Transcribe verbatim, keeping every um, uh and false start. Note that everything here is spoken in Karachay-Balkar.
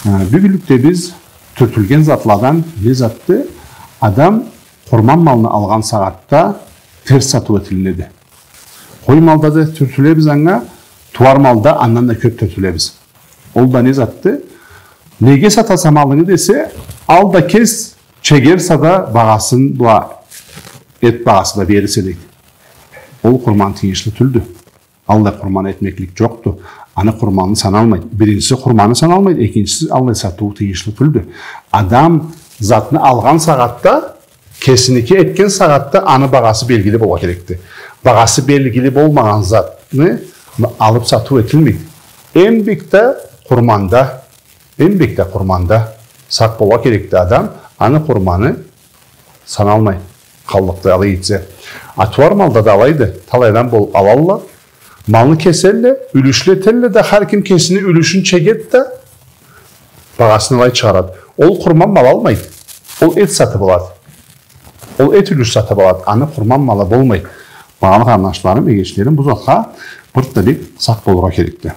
Э, бюгюнлюкде биз тюртюлген затладан не затды? Адам къурман малны алгъан сагъатда терс сатыу этилинеди. Къой малда да тюртюлебиз анга, тууар малда андан да кёб тюртюлебиз. Ол да не затды? Неге сатаса малынгы десе, ал да кес, чегерсе да багъасын бла, эт багъасы бла берирсе, дейди. Ол къурман тыйыншлы тюлдю. Аллай къурман этмеклик джокъду. Аны къурманы саналмайды. Биринчиси къурманы саналмайды, экинчиси аллай сатыу тыйыншлы тюлдю. Адам затны алгъан сагъатда, кесиники этген сагъатда аны багъасы белгили болургъа керекди. Багъасы белгили болмагъан затны алыб сатыу этилмейди. Эм бек да къурманда, эм бек да къурманда сакъ болургъа керекди адам, аны къурманы саналмай къаллыкъды, алай этсе. А тууар малда да алайды. Талай адам болуб алалла, малны кеселле, юлюшле этелле да, хар ким кесини юлюшюн чегет да, багъасын алай чыгъарады. Ол къурман мал алмайды. Ол эт сатыб алады. Ол эт юлюш сатыб алады. Аны къурман малы болмайды. Багъалы къарнашларым, эгечлерим, бу затха бир да бек сакъ болургъа керекди.